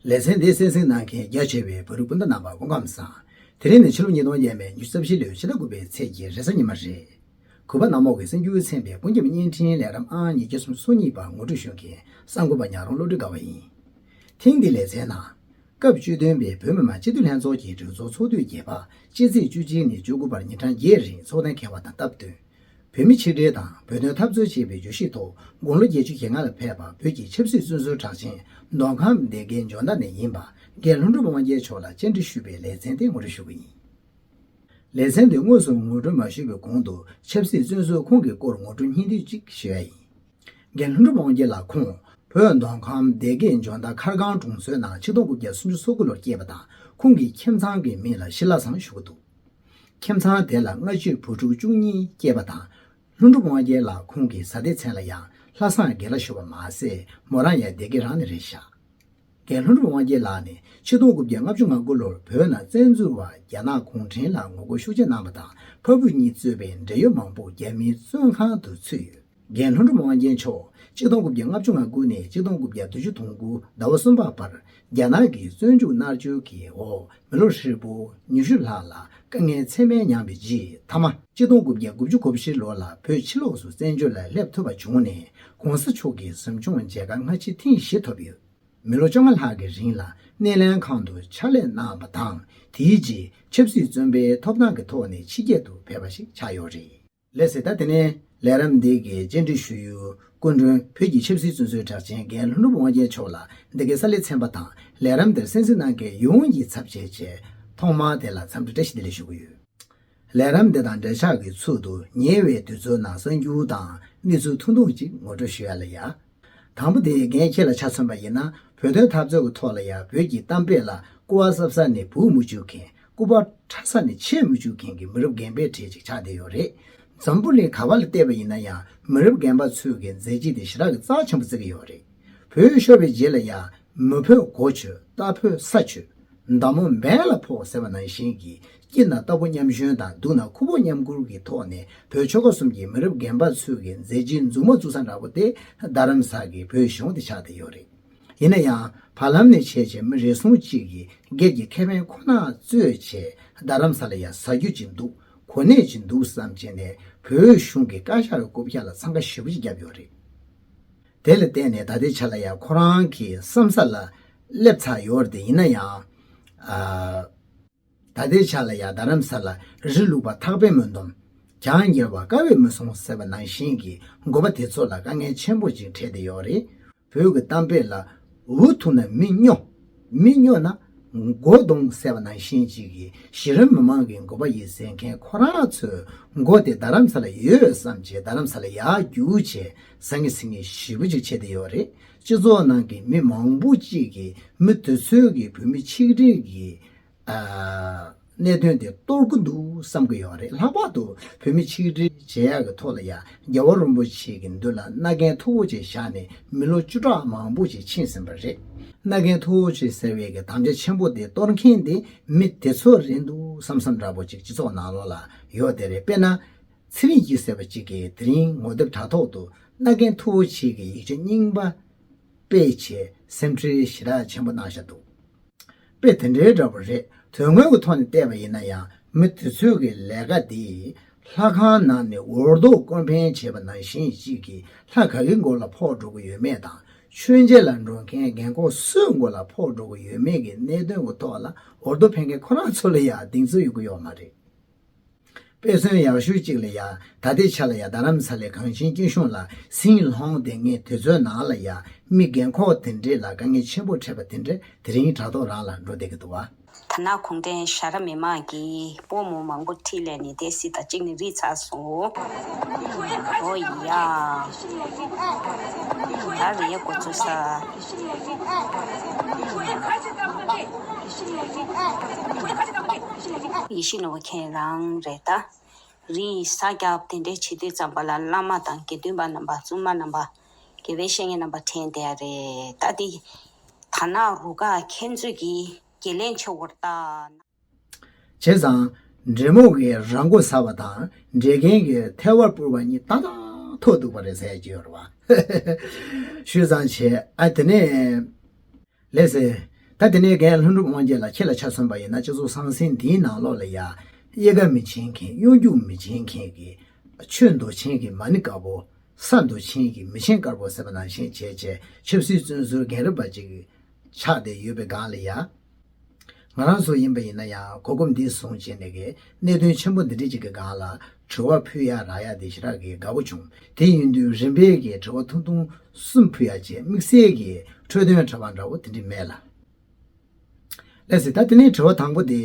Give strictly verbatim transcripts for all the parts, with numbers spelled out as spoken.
ལེ་ཚན་འདི་གསན་གཟིགས་གནང་མཁན་རྒྱ་ཆེ་བའི་བོད་རིགས་སྤུན་ཟླ་རྣམ་པ་སྐུ་ཁམས་བཟང་། དེ་རིང་ནི་ཕྱི་ལོ་ཉིས་སྟོང་ཉེར་གཅིག་ཕྱི་ཟླ་དགུ་པའི་ཚེས་ཀྱི་རེས་གཟའ་ཉི་མ་རེད། གུས་པ་རྣམ་པ་གིས་གསན་རྒྱུ་གི་མཚན་པའི་ཀུན་ཁྱབ་བརྙན་འཕྲིན་ལས་རིམ་ཨང་ཉིས་བརྒྱ་སུམ་ཅུ་སོ་གཉིས་པ་ངོ་སྤྲོད་ཞུ་མཁན་གསར་འགོད་པ་ཉག་རོང་བློ་གྲོས་དགའ་བ་ཡིན། ཐེངས་འདིའི་ལེ་ཚན་ནང་། སྐབས་བཅུ་བདུན་པའི་བོད་མི་མང་སྤྱི་འཐུས་ལྷན་ཚོགས་ཀྱི་གྲོས་ཚོགས་ཚོགས་དུས་བརྒྱད་པ་སྤྱི་ཚེས་བཅུ་གཅིག་ནས་བཅུ་དགུ་བར་ཉིན་གྲངས་བརྒྱད་རིང་ཚོགས་གཏན་འཁེལ་བ་དང་སྟབས་བསྟུན། བོད་མི་ཆིག་སྒྲིལ་དང་བོད་དོན་འཐབ་རྩོད་ཅེས་པའི་བརྗོད་གཞིའི་ཐོག་དགུང་ལོ་བརྒྱད་ཅུ་གྱ་ལྔ་ལ་ཕེབས་པ་བོད་ཀྱི་ཆབ་སྲིད་བཙོན་ཟུར་གྲགས་ཅན་མདོ་ཁམས་སྡེ་དགེ་འཇོ་མདའ་ནས་ཡིན་པ་རྒན་ལྷུན་གྲུབ་དབང་རྒྱལ་མཆོག་ལ་བཅར་འདྲི་ཞུས་པའི་ལེ་ཚན་དེ་ངོ་སྤྲོད་ཞུ་གི་ཡིན། ལེ་ཚན་འདི་དངོས་སུ་ངོ་སྤྲོད་མ་ཞུས་པའི་གོང་དུ་ཆབ་སྲིད་བཙོན་ཟུར་ཁོང་གི་སྐོར་ངོ་སྤྲོད་སྙིང་བསྡུས་ཅིག་ཞུ་ཡ་ཡིན། རྒན་ལྷུན་གྲུབ་དབང་རྒྱལ་ལགས་ཁོང་བོད་མདོ་ཁམས་སྡེ་དགེ་འཇོ་མདའ་མཁར་སྒང་གྲོང་ཚོའི་ནང་ཆིག་སྟོང་དགུ་བརྒྱ་སུམ་ཅུ་སོ་དགུ་ལོར་སྐྱེས་པ་དང་ཁོང་གི་ཁྱིམ་ཚང་གི་མིང་ལ་ཤི་ལ་ཟང་ཞུ་གི་འདུག་ཁྱིམ་ཚང་དེ་ལ་སྔ་ཕྱིར་བུ་ཕྲུག་བཅུ་གཉིས་སྐྱེས་པ་དང་། ལྷུན་གྲུབ་དབང་རྒྱལ་ལགས་ཁོང་གི་བཟའ་ཟླའི་མཚན་ལ་ཡང་ལྷ་བཟང་དགེ་ལགས་ཞུ་བ་མ་ཟད་མོ་རང་ཡང་སྡེ་དགེ་རང་ནས་རེད་ཤག་རྒན་ལྷུན་གྲུབ་དབང་རྒྱལ་ལགས་ནི་ཆིག་སྟོང་དགུ་བརྒྱ་ལྔ་བཅུ་ང་དགུ་ལོར་བོད་ནང་བཙན་འཛུལ་བ་རྒྱ་ནག་གུང་ཁྲན་ལ་ངོ་རྒོལ་ཤུགས་ཆེ་གནང་བ་དང་ཕ་བུ་གཉིས་གཙོས་པའི་འབྲེལ་ཡོད་མང་པོ་རྒྱ་མིའི་བཙོན་ཁང་དུ་ཚུད་ཡོད། རྒན་ལྷུན་གྲུབ་དབང་རྒྱལ་མཆོག་ཆིག་སྟོང་དགུ་བརྒྱ་ལྔ་བཅུ་ང་དགུ་ནས་ཆིག་སྟོང་དགུ་བརྒྱ་བདུན་ཅུ་དོན་དགུ་ཟླ་བ་གསུམ་པ་བར་རྒྱ་ནག་གི་བཙོན་འཇུག་མནར་གཅོད་ཀྱི་འོག་མི་ལོ་ཧྲིལ་པོ་ཉི་ཤུ་ལྷག་ལ་དཀའ་ངལ་ཚད་མེད་མྱངས་པའི་རྗེས་མཐའ་མ་ཆིག་སྟོང་དགུ་བརྒྱ་དགུ་བཅུ་གོ་བཞི་ལོ་ལ་བོད་ཕྱི་ལོགས་སུ་བཙན་བྱོལ་ལ་སླེབས་ཐུབ་པ་བྱུང་ནས་གོང་ས་མཆོག་གི་གཟིམ་ཆུང་མཇལ་ཁ་སྔ་ཕྱི་ཐེངས་བཞི་ཐོབ་ཡོད། མི་ལོ་བཅོ་ལྔ་ལྷག་གི་རིང་ལ་སྣེ་ལེན་ཁང་དུ་ཕྱག་ལས་གནང་བ་དང་དེའི་རྗེས་ཆབ་སྲིད་བཙོན་པའི་ཐོབ་ཐང་གི་ཐོག་ནས་ཕྱི་རྒྱལ་དུ་ཕེབས་པ་ཞིག་ཆགས་ཡོད་རེད། ལགས་སེ། ད་དེ་ནས་ལས་རིམ་འདི་གའི་བཅར་འདྲི་ཞུ་ཡུལ་སྐུ་མགྲོན་བོད་ཀྱི་ཆབ་སྲིད་བཙོན་ཟུར་གྲགས་ཅན་རྒན་ལྷུན་གྲུབ་དབང་རྒྱལ་མཆོག་ལ་འདི་གའི་གསར་ལས་ཚན་པ་དང་ལས་རིམ་འདིར་གསན་གཟིགས་གནང་མཁན་ཡོངས་ཀྱི་ཚབ་བྱས་བྱས་ཐོག་མར་དེ་ལ་འཚམས་འདྲི་བཀྲ་ཤིས་བདེ་ལེགས་ཞུ་གི་ཡོད། ལས་རིམ་འདི་དང་འབྲེལ་ཆགས་ཀྱི་ཚུལ་དུ་ཉེ་བའི་དུས་ཚོད་ནང་གསར་འགྱུར་དང་གནས་ཚུལ་ཐུང་ཐུང་ཅིག་ངོ་སྤྲོད་ཞུ་ཡ་ལ་ཡ། དང་པོ་དེ་རྒན་ཁྱེད་ལ་ཆ་མཚོན་པ་ཡིན་ན་བོད་དོན་འཐབ་རྩོད་ཀྱི་ཐོག་ལ་ཡང་བོད་ཀྱི་གཏམ་དཔེ་ལ་སྐུ་པར་གསབ་ས་ནས་བུད་མི་བཅུག་མཁན། སྐུ་པར་ཕྲ་ས་ནས་ཆད་མི་བཅུག་མཁན་གྱི་མི་རབས་རྒན་པའི་གྲས་ཅིག་ཆགས་བསྡད་ཡོད་རེད། འཛམ་བུ་གླིང་ག་བ་ལ་བལྟས་པ་ཡིན་ན་ཡང་མི་རབས་རྒན་པ་ཚོས་ཀྱི་མཛད་རྗེས་དེ་ཞེ་དྲག་གི་རྩ་ཆེན་པོ་བརྩི་གི་ཡོད་རེད། བོད་ཤོར་བའི་རྗེས་ལ་ཡང་མི་བོས་གོ་ཆོད། རྟ་བོས་ས་ཆོད། མདའ་མོ་འབེན་ལ་ཕོག་ཟེར་བ་ནང་བཞིན་གྱི་དཀྱིལ་ན་རྟ་ཕོ་མཉམ་ཞོན་དང་མདུན་ན་ཁུ་བོ་མཉམ་བཀུར་གྱི་ཐོག་ནས་བོད་ཆོལ་ཁ་གསུམ་གྱི་མི་རབས་རྒན་པ་ཚོས་ཀྱི་མཛད་རྗེས་མཛུབ་མོ་བཙུགས་ས་འདྲ་པོ་དེ་རྡ་རམ་ས་གི་བོད་གཞུང་དེ་ཆགས་བསྡད་ཡོད་རེད། ཡིན་ན་ཡང་བར་ལམ་ནས་བྱས་བྱས་མི་རེ་ཟུང་གཅིག་གིས་སྒེར་གྱི་ཁེ་ཕན་ཁོ་ན་རྩོད་བྱས་རྡ་རམ་ས་ལ་ཡ་ཟ་རྒྱུ་ཅིག་འདུག་གོ་གནས་ཅིག་འདུག་བསམ་བྱས་ནས་བོད་གཞུང་གི་བཀའ་ཤག་གི་རྐུབ་བཀྱག་ལ་འཚང་ཁ་ཞེ་པོ་ཅིག་བརྒྱབ་ཡོད་རེད། དེ་ལ་བརྟེན་ནས་ད་ལྟའི་ཆ་ལ་ཡ་ཁོ་རང་གི་བསམ་ས་ལ་སླེབས་ཚར་ཡོད་རེད་དེ། ཡིན་ན་ཡང་ཨ། ད་ལྟའི་ཆ་ལ་ཡ་རྡ་རམ་ས་ལ་རི་ལུག་པ་ཐག་པས་མི་འདོམས། གྱང་འགྱེལ་བ་ཀ་བས་མི་སྲུང་ཟེར་བ་ནང་བཞིན་གྱི་དགོན་པ་དེ་ཚོ་ལ་དཀའ་ངལ་ཆེན་པོ་ཅིག་འཕྲད་བསྡད་ཡོད་རེད། བོད་ཀྱི་གཏམ་དཔེ་ལ་འུ་ཐུག་ན་མི་སྨྱོ། མི་སྨྱོ་ན་མགོ་རྡུང་ཟེར་བ་ནང་བཞིན་ཅིག་གི་གཞི་རིམ་མི་མང་གི་དགོན་པ་ཡིན་ཟེར་མཁན་ཁོ་རང་ཚོའི་མགོ་དེ་རྡ་རམ་ས་ལ་ཡོད་བསམ་བྱས་རྡ་རམ་ས་ལ་ཡར་རྒྱུགས་བྱས་ཟང་ངེ་ཟིང་ངེ་ཞེ་པོ་ཅིག་བྱས་བསྡད་ཡོད་རེད། སྤྱི་ཚོགས་ནང་གི་མི་མང་པོ་ཅིག་གིས་མི་དེ་ཚོའི་གི་བོད་མི་ཆིག་སྒྲིལ་གྱི་ཨ། གནད་དོན་དེ་གཏོར་གི་འདུག་བསམ་གི་ཡོད་རེད། ལྷག་པར་དུ་བོད་མི་ཆིག་སྒྲིལ་བྱེད་ཡག་གི་ཐོག་ལ་ཡང་རྒྱལ་བ་རིན་པོ་ཆེ་གི་མདུན་ལ་མནའ་གན་མཐོ་བོ་ཅིག་བཞག་ནས་མི་ལོ་བཅུ་ཕྲག་མང་པོ་ཅིག་ཕྱིན་ཟིན་པ་རེད། མནའ་གན་མཐོ་བོ་ཅིག་ཟེར་བའི་གི་དམ་བཅའ་ཆེན་པོ་དེ་གཏོར་མཁན་དེ་མི་དེ་ཚོ་རེད་འདུག་བསམ་བསམ་འདྲ་པོ་ཅིག་སྤྱི་ཚོགས་ནང་ལོགས་ལ་ཡོད་དེ་རེད། དཔེར་ན་ཚེ་རིང་སྐྱིད་ཟེར་བ་ཅིག་གིས་དེ་རིང་ངོ་དེབ་དྲ་ཐོག་ཏུ་མནའ་གན་མཐོ་བོ་ཅིག་གི་ཡིག་ཆ་རྙིང་པ་སྤེལ་བྱས་སེམས་ཁྲལ་ཞེ་དྲག་ཆེན་པོ་གནང་བཞག་འདུག་དཔེ་དེ་འདྲའི་འདྲ་པོ་རེད། དོན་དངོས་ཀྱི་ཐོག་ནས་བལྟས་པ་ཡིན་ན་ཡང་མི་དེ་ཚོའི་གི་ལས་ཀ་དེ་ལྷ་ཁང་ནང་ནས་འོར་རྡོ་བསྐོར་འཕེན་བྱས་པ་ནང་བཞིན་ཅིག་གིས་ལྷ་ག་གི་མགོ་ལ་ཕོག་འགྲོ་གི་ཡོད་མེད་དང་མཆོད་མཇལ་ལ་འགྲོ་མཁན་རྒན་འཁོགས་སུའི་མགོ་ལ་ཕོག་འགྲོ་གི་ཡོད་མེད་ཀྱི་གནད་དོན་གྱི་ཐོག་ལ་འོར་རྡོ་འཕེན་མཁན་ཁོ་རང་ཚོ་ལ་ཡང་གདེང་ཚོད་ཡོད་ཀྱི་ཡོད་མ་རེད། དཔེ་མཚོན་ཡག་ཤོས་གཅིག་ལ་ཡ་ད་ལྟའི་ཆ་ལ་ཡ་རྡ་རམ་ས་ལའི་གངས་ཅན་སྐྱིད་གཤོངས་ལ་སིང་ལྷོང་དེ་ངས་དུས་ཚོད་ནང་ལ་ཡ་མི་རྒན་འཁོགས་དེ་འདྲས་ལ་དཀའ་ངལ་ཆེན་པོ་འཕྲད་པ་དེ་འདྲས་དེ་རིང་དྲ་ཐོག་རང་ལ་འགྲོ་བསྡད་ཀྱི་འདུག་བ། ད་ནག་གུང་ཁྲན་ཞྭ་ར་མི་མང་གིས་སྤོ་མོ་མང་པོ་ཁྲིད་ལས་ནི་དེ་སྲིད་ད་གཅིག་ནི་རིལ་ཚར་སོང་། ཨོ་ཡ། ད་རིལ་ཡ་འགོ་ཚུགས་ས། ཡེ་ཤེས་ནོར་བུ་ཁྱེད་རང་རེད་ད། རིལ་ས་རྒྱབ་དེ་འདྲའི་བྱེད་དུས་ཙམ་པ་ལ་བླ་མ་དང་དགེ་འདུན་པ་རྣམ་པ་བཙུན་མ་རྣམ་པ་དགེ་བའི་བཤེས་གཉེན་རྣམ་པ་དྲན་བསྡད་ཡ་རེད་ད། དེ་ད་ནག་རུ་ཁག་ཁྱེད་ཚོས་ཀྱི་དགེ་ལན་ཆེ་བོར་ལྟ། བྱས་ཙང་འདྲེ་མོ་གིས་ར་མགོ་ཟ་བ་དང་འདྲེ་རྒན་གྱིས་ཐལ་བ་སྤུར་བ་གཉིས་ཏག་ཏག་ཐོག་འདུག་པ་རེད་ཟེར་གྱི་ཡོད་རེད་བ། ཞུས་ཙང་བྱས་ཨ་དེ་ནས། ལགས་སེ། ད་དེ་ནས་རྒན་ལྷུན་གྲུབ་དབང་རྒྱལ་ལགས་ཁྱེད་ལ་ཆ་མཚོན་པ་ཡིན་ན། སྤྱི་ཚོགས་ཟང་ཟིང་འདིའི་ནང་ལོགས་ལ་ཡ། དབྱེ་བ་མི་འབྱེད་མཁན། གཡོ་སྒྱུ་མི་འབྱེད་མཁན་གྱི་ཆོས་མདོ་ཆེན་གྱི་མ་ཎི་དཀར་པོ། ས་མདོ་ཆེན་གྱི་མི་ཆེན་དཀར་པོ་ཟེར་བ་ནང་བཞིན་བྱས་བྱས། ཆབ་སྲིད་བཙོན་ཟུར་རྒན་རབས་པ་ཅིག་ཆགས་བསྡད་ཡོད་པའི་སྒང་ལ་ཡ། ང་རང་ཚོ་ཡིན་པ་ཡིན་ན་ཡང་གོ་སྐབས་འདི་བཟུང་བྱས་ནས་ཀྱི་གནད་དོན་ཆེན་པོ་འདི་འདྲ་ཅིག་གི་སྒང་ལ་དྲི་བ་ཕུལ་ཡ་རག་ཡ་དེ་ཞེ་དྲག་གི་དགའ་པོ་བྱུང་། དེ་ཡིན་དུས་རིམ་པས་ཀྱི་དྲི་བ་ཐུང་ཐུང་གསུམ་ཕུལ་ཡ་བྱས། དམིགས་བསལ་གྱི་འཕྲོས་དོན་འདྲ་བ་འདྲ་བོ་དེ་འདྲ་མེད་ལ། ལགས་སེ། ད་དེ་ནས་དྲི་བ་དང་པོ་དེ།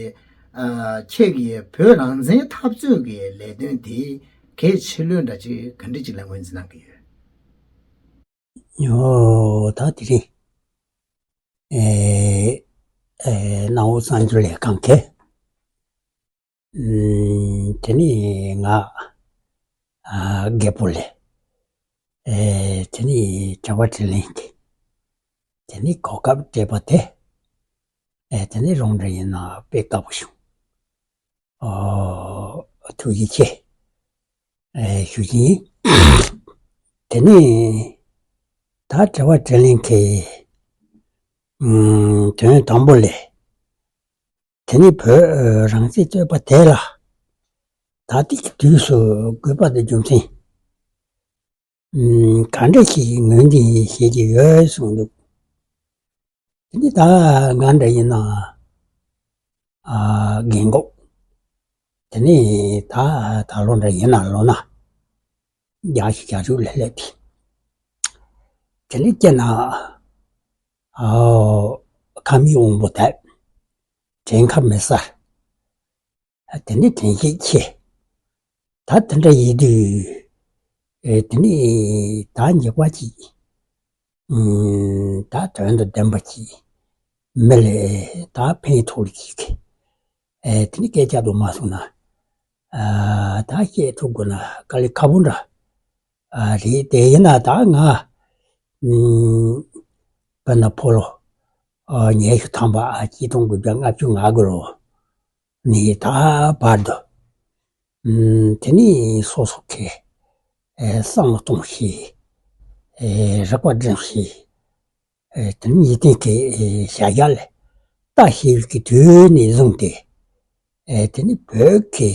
ཨ། ཁྱེད་ཀྱིས་བོད་རང་བཙན་འཐབ་རྩོད་ཀྱི་ལས་དོན་དེ་གལ་ཆེ་ལོས་འདྲ་ཅིག་ག་འདྲ་ཅིག་ལ་ངོས་འཛིན་གནང་གི་ཡོད། ཨོ། ད་དེ་རིང་། ཨེ། ཨེ། གནམ་འོག་གསར་འགྱུར་ལས་ཁང་གིས། ཨུམ། དེ་ནས་ང་། ཨ། རྒད་པོ་ལས། ཨེ། དེ་ནས་དྲི་བ་དྲིས་ལན་གྱི། དེ་ནས་གོ་སྐབས་སྤྲད་པ་དེ། ཨེ། དེ་ནས་རང་འདྲ་ཡིན་ན་དཔེ་དགའ་པོ་བྱུང་། ཨོ། ཐུགས་རྗེ་ཆེ། ཨེ། ཞུ་གི་ཡིན། དེ་ནས་ད་དྲི་བ་དྲིས་ལན་གྱི། ཨུམ། དོན་དང་པོ་ལས། དེ་ནས་བོད་རང་བཙན་རྩོད་པ་དེ་ལ་ད་ལྟའི་དུས་སུ་དགོས་པ་དང་རྒྱུ་མཚན། ཨུམ། ག་འདྲ་ཞིག་ངོས་འཛིན་བྱེད་ཀྱི་ཡོད་གསུངས་འདུག་དེ་ནི་ད་ང་འདྲ་ཡིན་ན། ཨ། རྒན་གོག་དེ་ནི་ད་ད་ལོ་འདྲ་ཡིན་ན་ལོ་ན་བརྒྱད་ཅུ་གྱ་དྲུག་ལ་སླེབས་ཏེ། དེ་ནི་སྐྱེ་ན། ཨ། ཁ་མིག་དབང་པོ་དལ། དྲན་ཁ་མི་གསལ། དེ་ནི་དྲན་ཤེས་ཆེ། ད་དེ་འདྲ་ཡིན་དུས། ཨེ། དེ་ནི་ད་འཇིགས་པ་ཅིག་ཨུམ། ད་དོན་དང་ལྡན་པ་ཅིག་མི་ལ་ད་ཕན་ཐོགས་ཅིག་ཨེ། དེ་ནི་སྐད་ཆ་དུ་མ་སོང་ན། ཨ། ད་བཤད་ཐུབ་དགོས་ན་དཀའ་ལས་ཁག་པོ་འདྲ། ཨ། རེད། དེ་ཡིན་ན་ད་ང་། ཨུམ། དཔེར་ན་ཕོ་ལོ། ཨ། ཉི་ཤུ་ཐམ་པ། ཨ། ཆིག་སྟོང་དགུ་བརྒྱ་ལྔ་བཅུ་ང་དགུ་ལོ་ནས་ད་བར་དུ། ཨུམ། དེ་ནས་སོ་སོ་གི། ཨེ། བསམ་བློ་གཏོང་ཤེས། ཨེ། རིག་པ་སྒྲིམ་ཤེས། ཨེ། དེ་ནས་ཡིད་བརྟན་གྱི། ཨེ། བྱ་གཞག་ལ་ལྟ་ཤེས་ཀྱི་དུས་ནས་བཟུང་སྟེ། ཨེ། དེ་ནས་བོད་ཀྱི།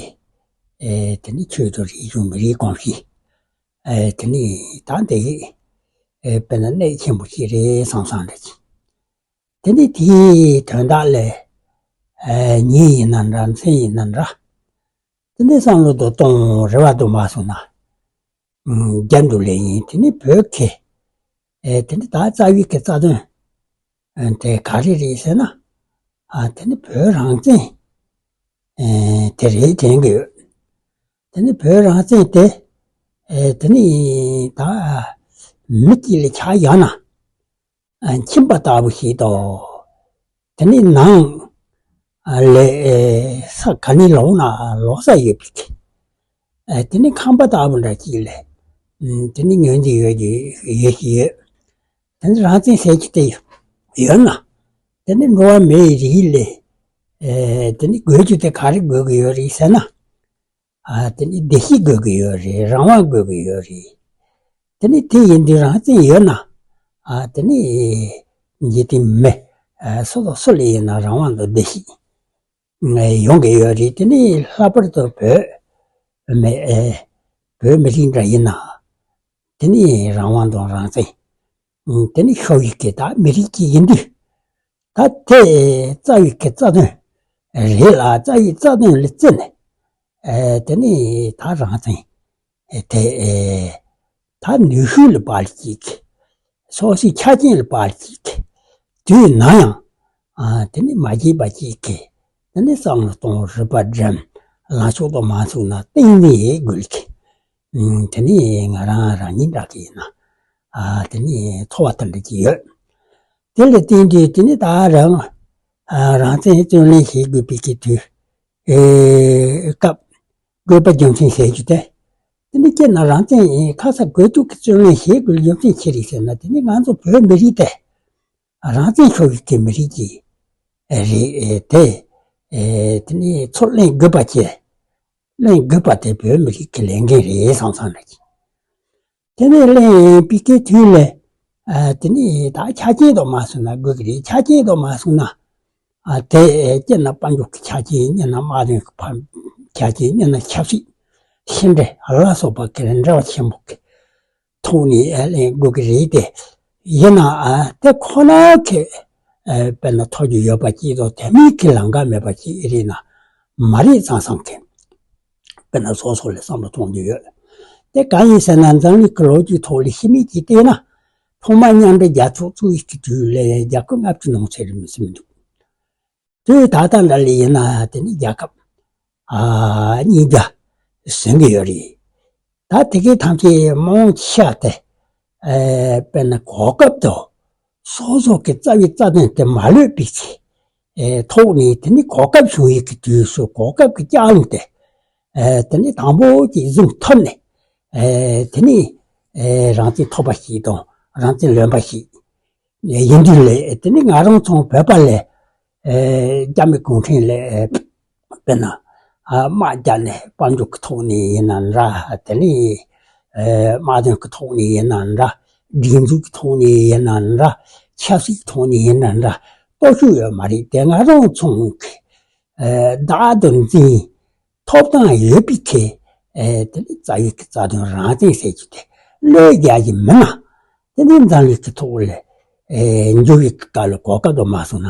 ཨེ། དེ་ནས་ཆོས་དང་རིག་གཞུང་མི་རིགས་གོམས་གཤིས། ཨེ། དེ་ནས་ད་འདི། ཨེ། དཔེར་ན་གནད་ཆེན་པོ་ཞིག་རེད་བསམ་བསམ་འདྲ་ཅིག་དེ་ནས་དེའི་དོན་དག་ལས། ཨེ། ཉིན་ཡིན་ན་འདྲ། མཚན་ཡིན་ན་འདྲ། དེ་ནས་བསམ་བློ་དུ་གཏོང་རེ་བ་དུ་མ་སོང་ན། ཨུམ། རྒྱབ་འདུག་ལས་ཡིན། དེ་ནས་བོད་ཀྱི། ཨེ། དེ་ནས་ད་རྩ་བའི་གི་རྩ་དོན། ཨེ། དེ་ག་རེ་རེད་ཟེར་ན། ཨ། དེ་ནི་བོད་རང་བཙན། ཨེ། དེ་རེད་དྲན་གི་ཡོད། དེ་ནི་བོད་རང་བཙན་དེ། ཨེ། དེ་ནི་ད་མི་གཅིག་ལ་ཆ་བཞག་ན། ཨ། ཁྱིམ་པ་ལྟ་བུ་ཞིག་དང་། དེ་ནི་ནང་ལ། ཨེ། ས་ག་ནས་ལོག་ན་ལོག་ས་ཡོད་པའི་གི། ཨེ། དེ་ནི་ཁང་པ་ལྟ་བུ་འདྲ་ཅིག་ལ། ཨུམ། དེ་ནི་ངོས་འཛིན་ཡོད་ཀྱི་ཡོད་ཀྱི་ཡོད། དེ་ནི་རང་བཙན་ཟེར་གྱི་དེ་ཡོད་ན། དེ་ནི་འགྲོ་བ་མིའི་རིགས་ལ། ཨེ། དེ་ནི་དགོས་རྒྱུ་དེ་ག་རེ་དགོས་ཀྱི་ཡོད་རེད་ཟེར་ན། ཨ། དེ་ནི་བདེ་སྐྱིད་དགོས་ཀྱི་ཡོད་རེད། རང་དབང་དགོས་ཀྱི་ཡོད་རེད། དེ་ནི་དེ་ཡིན་དུས་རང་བཙན་ཡོད་ན། ཨ། དེ་ནི་འཇིག་རྟེན་མི། ཨ། སུ་དང་སུ་ལ་ཡིན་ན་རང་དབང་དང་བདེ་སྐྱིད་ཡོང་གི་ཡོད་རེད། དེ་ནི་ལྷག་པར་དུ་བོད་མི། ཨེ། བོད་མི་རིགས་འདྲ་ཡིན་ན། དེ་ནི་རང་དབང་དང་རང་བཙན། ཨུམ། དེ་ནི་ཤོར་ཡི་གི་ད་མི་རིགས་ཅིག་ཡིན་དུས། ད་དེ་རྩ་བའི་གི་རྩ་དོན་རེད་ལ། རྩ་བའི་རྩ་དོན་ལ་བརྩིས་ནས། ཨེ། དེ་ནི་ད་རང་བཙན། ཨེ། དེ། ཨེ། ད་ནུས་ཤུགས་ལ་དཔག་ཅིག་ཕྱོགས་བཞི་ཆ་རྐྱེན་ལ་དཔག་ཅིག་དུས་ནམ་ཡང་། ཨ། དེ་ནི་མ་བརྗེད་པ་ཅིག་གི། དེ་ནི་བསམ་བློ་གཏོང་། རིག་པ་སྒྲིམ། ལངས་ཕྱོགས་དང་མ་མཚུངས་ན་གཏིང་ནས་དགོས་གི། ཨུམ། དེ་ནི་ང་རང་རང་ཉིད་འདྲ་གི་ཡིན་ན། ཨ། དེ་ནི་ཚོར་བ་དེ་འདྲ་ཅིག་ཡོད། དེ་ལ་བརྟེན་ཏེ་དེ་ནི་ད་རང་། ཨ། རང་བཙན་རྩོད་ལེན་བྱེད་དགོས་པའི་གི་དུས། ཨེ། སྐབས། དགོས་པ་རྒྱུ་མཚན་ཟེར་རྒྱུ་དེ། དེ་ནི་སྐྱེས་ན་རང་བཙན་ཁ་ས་དགོས་གཏུག་གི་རྩོད་ལེན་བྱེད་དགོས་རྒྱུ་མཚན་ཅི་རེད་ཟེར་ན། དེ་ནི་ང་ཚོ་བོད་མི་རིགས་དེ་རང་བཙན་ཤོར་བའི་གི་མི་རིགས་ཅིག་རེད། དེ། ཨེ། དེ་ནི་ཚུར་ལེན་དགོས་པ་བྱས། ལེན་དགོས་པ་དེ་བོད་མི་རིགས་ཀྱི་ལས་འགན་རེད་བསམ་བསམ་འདྲ་ཅིག་དེ་ནས་ལེན་པའི་སྐབས་དུས་ལ། ཨ་དེ་ནི་ད་ཆ་རྐྱེན་དུ་མ་སོང་ན་དགོས་ཀྱི་རེད། ཆ་རྐྱེན་དུ་མ་སོང་ན། ཨ་དེ་སྤྱིར་ན་དཔལ་འབྱོར་གྱི་ཆ་རྐྱེན། གཉིས་ན་དམག་དོན་གྱི་ཕ་ཆ་རྐྱེན། གཉིས་ན་ཆབ་སྲིད་ཕྱི་འབྲེལ་ལ་སོགས་པ་གི་འབྲེལ་བ་ཆེན་པོ་གི་ཐོག་ནས་ཨ་ལེན་དགོས་ཀྱི་རེད་དེ། ཡིན་ནའང་དེ་ཁོ་ན་གི་ཨ་དཔེར་ན་ཐོབ་རྒྱུ་ཡོད་པ་གཅིག་དང་། དེ་མིན་གྱི་ལམ་ཁ་མེད་པ་ཅིག་རེད་ན་མ་རེད་བསམ་བསམ་གི། དཔེར་ན་སོ་སོ་ལ་བསམ་བློ་གཏོང་རྒྱུ་ཡོད། དེ་གང་ཡིན་ཟེར་ན། འཛམ་གླིང་གི་ལོ་རྒྱུས་ཐོག་ལ་ཕྱི་མིག་ཅིག་བལྟས་ན། ཐོག་མར་མཉམ་འབྲེལ་རྒྱལ་ཚོགས་བཙུགས་ཡིག་གི་དུས་ལ་རྒྱལ་ཁབ་ལྔ་བཅུ་ནང་ཚན་རེ་མི་སྲིད་མི་འདུག་དུས་ད་ལྟ་འདྲ་ལ་ཡིན་ན་དེ་ནི་རྒྱལ་ཁབ་ཨ་གཉིས་བརྒྱ་ཟིན་གྱི་ཡོད་རེད། ད་དེ་གའི་ཐམས་ཅད་མང་ཆེ་བ་དེ་ཨ་དཔེར་ན་གོ་སྐབས་དང་སོ་སོ་གི་རྩ་བའི་རྩ་དོན་དེ་མ་ལྷོད་པའི་ཚེ་ཨ་ཐོག་ནས། དེ་ནི་གོ་སྐབས་བྱུང་ཡིག་གི་དུས་སུ་གོ་སྐབས་ཀྱི་ལྕགས་ལམ་དེ་ཨ་དེ་ནི་དང་པོ་ཅིག་བཟུང་ཐུབ་ནས། ཨ་དེ་ནི་ཨ་རང་བཙན་ཐོབ་པ་ཞིག་དང་རང་བཙན་ལོན་པ་ཞིག་ཡིན་དུས་ལས། དེ་ནི་ང་རང་ཚོ་བོད་པ་ལས་ཨ་རྒྱ་མི་གུང་ཁྲན་ལས་ཨ་དཔེར་ན་ཨ་དམག་རྒྱག་ནས་དཔལ་འབྱོར་གྱི་ཐོག་ནས་ཡིན་ན་འདྲ། དེ་ནི་ཨ་དམག་དོན་གྱི་ཐོག་ནས་ཡིན་ན་འདྲ། སྒྲིག་འཛུགས་ཀྱི་ཐོག་ནས་ཡིན་ན་འདྲ། ཆབ་སྲིད་ཀྱི་ཐོག་ནས་ཡིན་ན་འདྲ། སྟོབས་ཤུགས་ཡོད་མ་རེད། དེ་ང་རང་ཚོ་གི་ཨ་བདག་ཏུ་འཛིན་ཐོབ་ཐང་ཡོད་པའི་ཁེ། ཨེ་དེ་ནི་རྩ་བའི་གི་རྩ་དོན་རང་བཙན་ཟེར་རྒྱུ་དེ་བློས་རྒྱག་གི་མིན་ན། དེ་ནི་འཛམ་གླིང་གི་ཐོག་ལ་ཨེ་འགྱུར་བའི་སྐབས་ལ་གོ་སྐབས་དུ་མ་སོང་ན།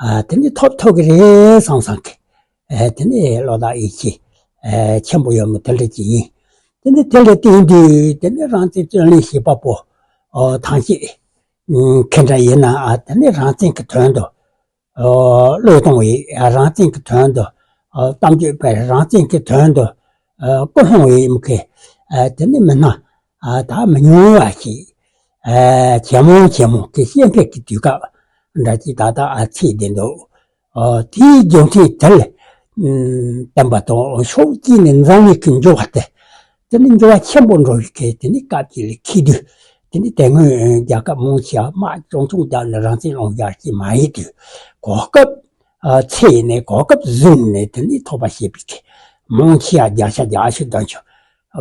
ཨ་དེ་ནི་ཐོབ་ཐུབ་ཀྱི་རེད་བསམ་བསམ་གི། ཨེ་དེ་ནི་བློ་ཐག་ཡིད་ཆེས་ཨེ་ཆེན་པོ་ཡོད་མོད། དེ་འདྲ་ཅིག་ཡིན། དེ་ནི་དེ་ལ་བརྟེན་དུས་དེ་ནི་རང་བཙན་རྩོད་ལེན་བྱེད་པ་པོ་ཨོ་ཐམས་ཅད་ཨུམ་ཁེ་འདྲ་ཡིན་ན། ཨ་དེ་ནི་རང་བཙན་གྱི་དོན་དུ། ཨོ་བློས་གཏོང་བའི་རང་བཙན་གྱི་དོན་དུ། ཨོ་གཏམ་བརྗོད་པའི་རང་བཙན་གྱི་དོན་དུ། ཨོ་སྐུལ་སློང་བའི་མི་ཁེ། ཨ་དེ་ནི་མི་སྣ་ཨ་ད་མི་ཉུང་བ་ཞིག་ཨ་ཇེ་མང་ཇེ་མང་གི་སྐྱེ་འཕེལ་གྱི་དུས་སྐབས་འདྲ་ཅིག་ད་ལྟ་ཨ་ཚེས་བསྡད་འདུག་ཨོ་དེའི་རྒྱུ་མཚན་དེ་ལ་ཨུམ་བརྟེན་པ་དང་། ཕྱོགས་གཅིག་ནས་འཛམ་གླིང་གི་འགྱུར་བ་དེ། དེ་ནི་འགྱུར་བ་ཆེན་པོ་འགྲོ་བའི་ཁེ། དེ་ནི་སྐབས་ཅིག་ལ་འཁེལ་དུས། དེ་ནི་དེ་སྔོན་རྒྱལ་ཁབ་མང་ཆེ་བ་དམག་ཆུང་ཆུང་བརྒྱབ་ནས་རང་བཙན་སློང་རྒྱུ་ཅིག་མ་ཡིན་དུས། གོ་སྐབས་ཨ་འཚོལ་ནས། གོ་སྐབས་བཟུང་ནས་དེ་ནི་ཐོབ་པ་བྱེད་པའི་ཁེ། མང་ཆེ་བ་བརྒྱ་ཆ་བརྒྱད་ཅུ་དོན་ཆུ་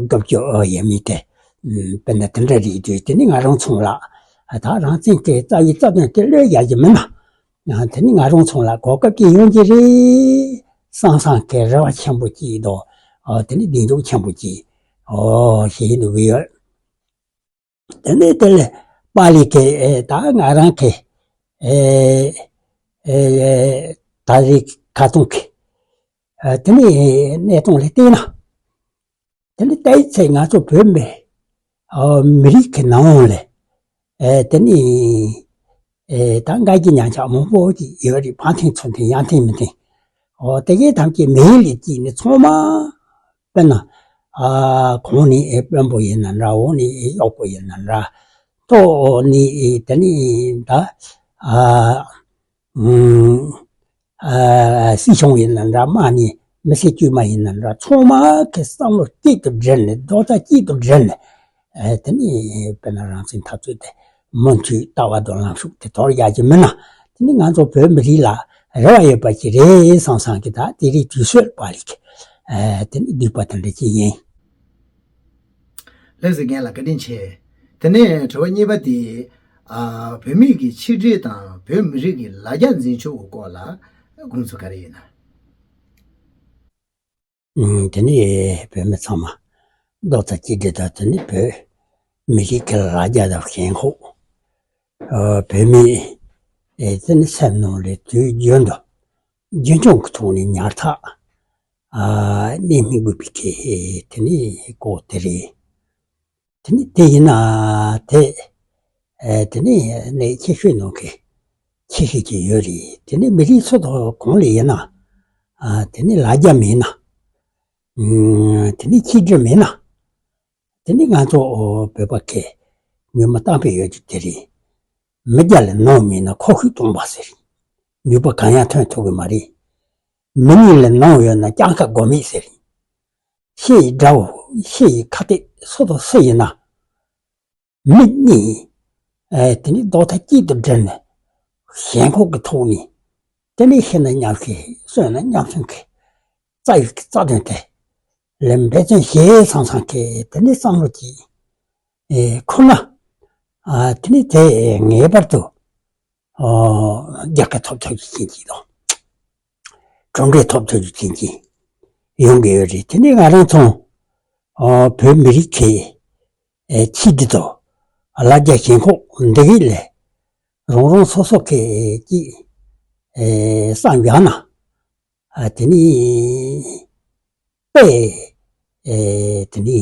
དགུ་བཅུ་ཡས་མས་དེ། ཨུམ་དཔེར་ན་དེ་འདྲ་རེད་དུས། དེ་ནི་ང་རང་ཚོ་ལ་ཨ་ད་རང་བཙན་གྱི་རྩ་བའི་རྩ་དོན་དེ་བློས་རྒྱག་རྒྱུ་མིན་ན། ཨ་དེ་ནི་ང་རང་ཚོ་ལ་གོ་སྐབས་ཅིག་ཡོང་གི་རེད་བསམ་བསམ་གི་རེ་བ་ཆེན་པོ་ཅིག་དང་། ཨ་དེ་ནི་གདེང་འཇོག་ཆེན་པོ་ཅིག་ཨོ་བྱེད་ཀྱི་འདུག་གི་ཡོད། དེ་ནས་དེ་ལས་པཱ་ལི་གི་ཨེ་ད་ང་རང་གི་ཨེ་ཨེ་ད་རེས་ཁ་ཏོན་གི་ཨ་དེ་ནི་གནས་སྟངས་ལ་བལྟས་ན། དེ་ནི་ད་ཡིན་ཚེ་ང་ཚོ་བོད་མི་ཨ་མི་རིགས་ཀྱི་ནང་ལ་ཨེ་དེ་ནི་ཨེ་ད་འགལ་རྐྱེན་ཉམས་ཆག་མང་པོ་ཅིག་ཡོད་རེད། བར་མཐུན་ཚུར་མཐུན། ཡར་མཐུན་མར་མཐུན། ཨོ་དེ་གའི་ཐམས་ཅད་མེད་ལས་ཀྱིས་ནི་ཚང་མ། དཔེར་ན་ཨ་གོང་ནས་ཨེ་དཔོན་པོ་ཡིན་ན་འདྲ། འོག་ནས་ཨེ་གཡོག་པོ་ཡིན་ན་འདྲ། ཐོག་ནས་ཨེ་དེ་ནི་ད་ཨ་ཨུམ་ཨ་སྲིད་སྐྱོང་ཡིན་ན་འདྲ། དམག་ནས་མི་སེར་དཀྱུས་མ་ཡིན་ན་འདྲ། ཚང་མ་གི་བསམ་བློ་གཅིག་ཏུ་སྒྲིལ་ནས། རྡོག་རྩ་གཅིག་ཏུ་སྒྲིལ་ནས། ཨ་དེ་ནི་དཔེར་ན་རང་བཙན་འཐབ་རྩོད་དེ་མུ་མཐུད་ལྟ་བ་དང་ལམ་ཕྱོགས་དེ་དོར་ཡག་གི་མིན་ན། དེ་ནི་ང་ཚོ་བོད་མི་རིགས་ལ་རེ་བ་ཡོད་པ་ཞིག་རེད་བསམ་བསམ་གི། ད་དེ་རིང་དུས་ཚོད་པ་ལི་གི་ཨ་དེ་ནི་འདུས་པ་དེ་འདྲ་ཅིག་ཡིན། ལགས་སོ། རྒན་ལགས་བཀའ་དྲིན་ཆེ། དེ་ནས་དྲི་བ་གཉིས་པ་དེ། ཨ་བོད་མི་གི་ཆིག་སྒྲིལ་དང་བོད་མི་རིགས་ཀྱི་ལ་རྒྱ་འཛིན་སྐྱོང་གི་སྐོར་ལ་དགོངས་ཚུལ་ག་རེ་ཡིན་ན། ཨུམ་དེ་ནི་བོད་མི་ཚང་མ་རྡོག་རྩ་གཅིག་སྒྲིལ་དང་། དེ་ནི་བོད་མི་རིགས་ཀྱི་ལ་རྒྱ་དང་ཞེན་ཁོག་ཨ་བོད་མི་ཨེ་དེ་ནི་སེམས་ནང་ལ་དུས་རྒྱུན་དུ་རྒྱུན་སྐྱོང་གི་ཐོག་ནས་ཉར་ཐག་ཨ་གནད་སྨིན་དགོས་པའི་གལ་དེ་ནི་གོ་དེ་རེད། དེ་ནི་དེ་ཡིན་ན་དེ་ཨེ་དེ་ནི་གནད་ཆེ་ཤོས་ནང་གི་ཆེ་ཤོས་ཅིག་ཡོད་རེད། དེ་ནི་མི་རིགས་སུ་དང་གང་ལ་ཡིན་ན་ཨ་དེ་ནི་ལ་རྒྱ་མེད་ན། ཨུམ་དེ་ནི་ཆིག་སྒྲིལ་མེད་ན། དེ་ནི་ང་ཚོ་བོད་པ་གི་ངོས་མ་བཏང་པའི་ཡོད་རྒྱུ་དེ་རེད། མི་བརྒྱ་ལ་ནོར་མེད་ན་ཁོག་ཤུགས་སྟོང་པ་ཟེར། ནུས་པ་གང་ཡང་ཐོན་ཐུབ་ཀྱི་མ་རེད། མི་གཉིས་ལ་ནོར་ཡོད་ན་སྤྱང་ཀ་མགོ་མེད་ཟེར། ཤེས་ཡི་དགྲ་བོ་ཤེས་ཡི་ཁ་གཏད། སུ་དང་སུ་ཡིན་ན། མི་གཉིས་ཨེ་དེ་ནི་རྡོག་རྩ་གཅིག་ཏུ་སྒྲིལ་ནས་ཞེན་ཁོག་གི་ཐོག་ནས། དེ་ནི་ཤི་ན་མཉམ་ཤི། གསོན་ན་མཉམ་གསོན་གྱི་རྩ་བའི་རྩ་དོན་དེ་ལ་འབད་བརྩོན་བྱེད་བསམ་བསམ་གི་དེ་ནི་བསམ་བློ་གཅིག་ཨེ་འཁོར་ན། ཨ་དེ་ནི་དེ་ངེས་པར་དུ་ཨོ་རྒྱལ་ཁ་ཐོབ་ཐུབ་ཀྱི་ཅན་གྱི་དང་གྲུབ་འབྲས་ཐོབ་ཐུབ་ཀྱི་ཅན་གྱི་ཡོང་གི་ཡོད་རེད། དེ་ནི་ང་རང་ཚོ་ཨོ་བོད་མི་རིགས་ཀྱི་ཨེ་ཆིག་སྒྲིལ་དང་ལ་རྒྱ་ཞེན་ཁོག་འདི་གི་ལས་རང་རང་སོ་སོ་གི་ཅིག་ཨེ་བསམ་ཡག་ན་ཨ་དེ་ནི་དཔེ་ཨེ་དེ་ནི་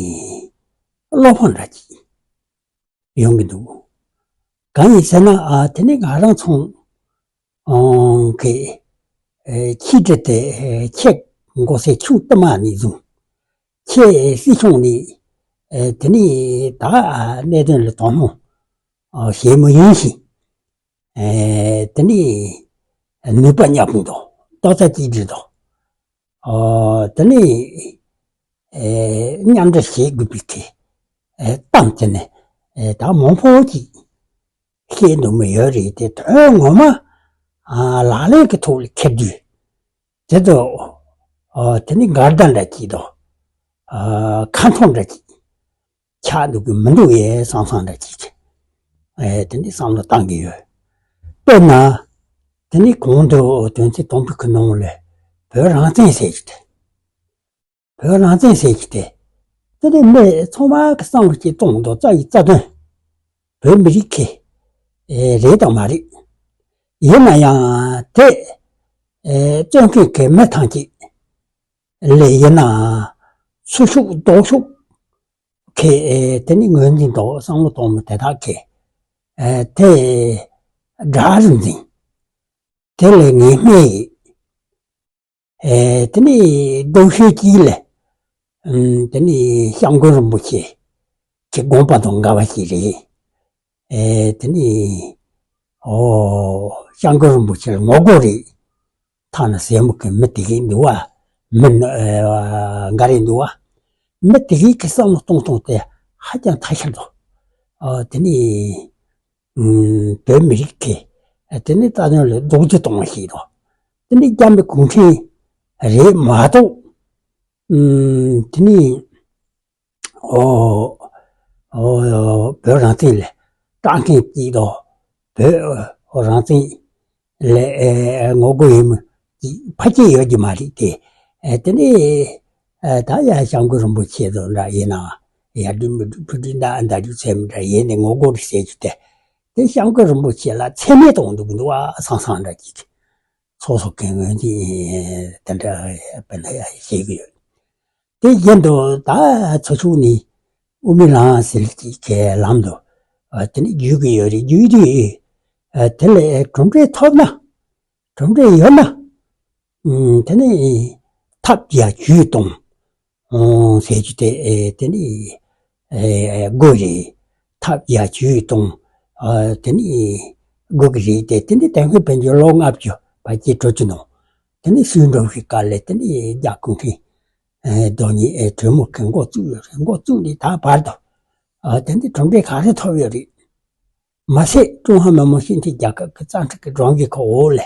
བློ་ཕམ་འདྲ་ཅིག་ཡོང་གི་འདུག་གང་ཡིན་ཟེར་ན་ཨ་དེ་ནི་ང་རང་ཚོ་ཨང་གི་ཨེ་ཆིག་སྒྲིལ་དེ་ཨེ་ཆེ་མགོ་སེ་ཆུང་དུ་མ་ནས་བཟུང་ཆེ་སྲིད་སྐྱོང་ནས་ཨེ་དེ་ནི་ད་གནད་དོན་ལ་དོ་སྣང་ཨ་བྱེད་མི་ཡིན་ཞིང་ཨེ་དེ་ནི་ནུས་པ་མཉམ་སྤུངས་དང་རྡོག་རྩ་གཅིག་སྒྲིལ་དང་ཨ་དེ་ནི་ཨེ་མཉམ་འབྲེལ་བྱེད་དགོས་པའི་གི་ཨེ་གཏམ་དེ་ནི་ཨེ་ད་མང་པོ་ཅིག་ཤེས་འདུག་མི་ཡོད་རེད་དེ་དོན་ངོ་མ་ཨ་ལག་ལེན་གྱི་ཐོག་ལ་འཁྱེར་དུས་དེ་ཚོ་ཨ་དེ་ནི་འགལ་ཟླ་འདྲ་ཅིག་དང་ཨ་ཁ་འཐོར་འདྲ་ཅིག་ཆགས་འདུག་གི་མི་འདུག་ཡེ་བསམ་བསམ་འདྲ་ཅིག་ཨེ་དེ་ནི་བསམ་བློ་བཏང་གི་ཡོད། དཔེར་ན་དེ་ནི་གོང་དུ་དོན་ཚན་དང་པོ་གི་ནང་ལ་བོད་རང་བཙན་ཟེར་གྱི་དེ། བོད་རང་བཙན་ཟེར་གྱི་དེ། དེ་ནི་མི་ཚང་མ་གི་བསམ་བློ་གཅིག་གཏོང་དང་རྩ་བའི་རྩ་དོན། བོད་མི་རིགས་ཀྱི་ཨེ་རེད་དང་མ་རེད། ཡིན་ན་ཡང་དེ་ཨེ་བཙོན་ཁང་གི་མི་ཐམས་ཅད་ལས་ཡིན་ན་ཚུར་ཤུགས་ལྡོག་ཤུགས་ཀྱི་ཨེ་དེ་ནི་ངོས་འཛིན་དང་བསམ་བློ་གཏོང་མི་དེ་དག་གི་ཨེ་དེ་དགྲ་རུ་འཛིན། དེ་ལས་ངན་སྨྲས་ཡིན། ཨེ་དེ་ནི་སྡུག་ཤོས་གཅིག་ལས་ཨམ་དེ་ནི་སྐྱབས་མགོན་རིན་པོ་ཆེ་གི་དགོངས་པ་དང་འགལ་བ་ཞིག་རེད། ཨེ་དེ་ནི་ཨོ་སྐྱབས་མགོན་རིན་པོ་ཆེ་ལ་ངོ་རྒོལ་རེད། ཐ་ན་ཟས་མོ་གི་མི་དེ་གིས་འདུག་བ། མི་ཨེ་འགའ་རེ་འདུག་བ། མི་དེ་གིས་ཀྱི་བསམ་བློ་གཏོང་སྟངས་དེ་ཧ་ཅང་ཐ་ཤལ་འདུག་ཨོ་དེ་ནི་ཨམ་བོད་མི་རིགས་ཀྱི་ཨེ་དེ་ནི་རྩ་དོན་ལ་རྡོག་རྫིས་གཏོང་བ་ཞིག་དང་། དེ་ནི་རྒྱ་མི་གུང་ཁྲན་རེད་མ་གཏོགས། ཨམ་དེ་ནི་ཨོ་ཨོ་བོད་རང་བཙན་ལ་སྐྲག་མཁན་གཅིག་དང་བོད་རང་བཙན་ལ་ཨེ་ངོ་རྒོལ་ཡོད་མི་གཅིག་ཕལ་ཆེར་ཡོད་ཀྱི་མ་རེད་དེ། ཨེ་དེ་ནི་ཨེ་ད་ཡ་སྐྱབས་མགོན་རིན་པོ་ཆེ་དང་འདྲ་ཡིན་ན་ཡ་སྒྲུབ་མི་སྒྲུབ་ཕུ་སྒྲུབ་ན་ཨ་མདའ་སྒྲུབ་ཚད་མི་འདྲ་ཡིན་ནས་ངོ་རྒོལ་རེད་ཟེར་རྒྱུ་དེ། དེ་སྐྱབས་མགོན་རིན་པོ་ཆེ་ལ་མཚན་སྨད་གཏོང་འདུག་འདུག་ཨ་སང་སང་འདྲ་གཅིག་སོ་སོ་གི་ངོས་འཛིན་དེ་འདྲ་དཔེར་ན་ཡ་བྱེད་ཀྱི་ཡོད། དེ་བཞིན་དུ་ད་ཚོ་ཆུང་ནི་དབུ་མའི་ལམ་ཟེར་གྱི་གའི་ལམ་དུ་ཨ་དེ་ནི་བརྒྱུད་ཀྱི་ཡོད་རེད། བརྒྱུད་དུས་ཨ་དེ་ལས་གྲུབ་འབྲས་ཐོབ་ན་གྲུབ་འབྲས་ཡོད་ན་ཨུམ་དེ་ནི་ཐབས་བརྒྱ་ཇུས་སྟོང་ཨོ་ཟེར་རྒྱུ་དེ་ཨེ་དེ་ནི་ཨེ་དགོས་རེད། ཐབས་བརྒྱ་ཇུས་སྟོང་ཨ་དེ་ནི་དགོས་ཀྱི་རེད་དེ། དེ་ནི་དེ་སྔོན་བོད་ལྗོངས་ལོ་ལྔ་བཅུ་བར་གྱི་གྲོས་ཆོད་ནང་དེ་ནི་སུས་འགྲོ་བའི་སྐབས་ལ་དེ་ནི་རྒྱ་གུང་ཁྲན་ཨེ་རྡོ་ཉིད་ཨེ་གྲོས་མོལ་གྱི་འགོ་བཙུགས་ཡོད་རེད། འགོ་བཙུགས་ནས་ད་བར་དུ་ཨ་དེ་ནི་གྲུབ་འབྲས་ག་རེ་ཐོབ་ཡོད་རེད། མ་ཟད་ཀྲུང་ཧྭ་མི་དམངས་སྤྱི་མཐུན་རྒྱལ་ཁབ་ཀྱི་རྩ་ཁྲིམས་ཀྱི་སྒྲོམ་གཞི་ཁག་འོག་ལ་